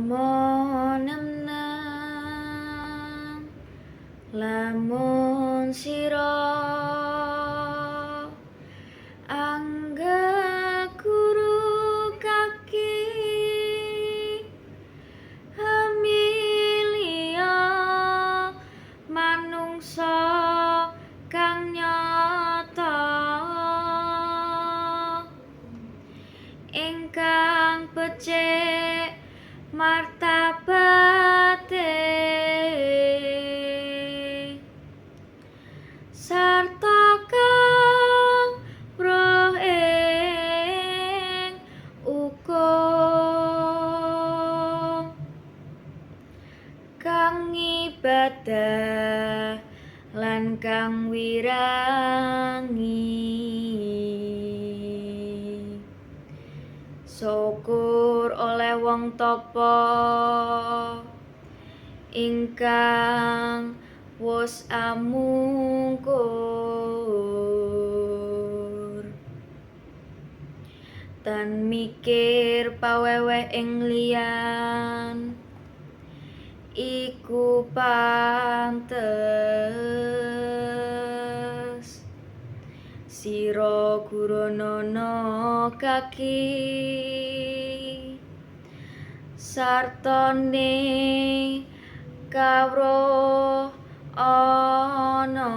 Rama nemnem lamun sira anggeguru kaki Emilia manungsa kang nyata ingkang becik martabate sarta kang roh ing ukum kang ngibadah lan kang wirangi. Syukur oleh wong tapa ingkang wus amungkur tan mikir paweweh ing liyan iku pantes. Sira guronono kaki sartane kawruh ana.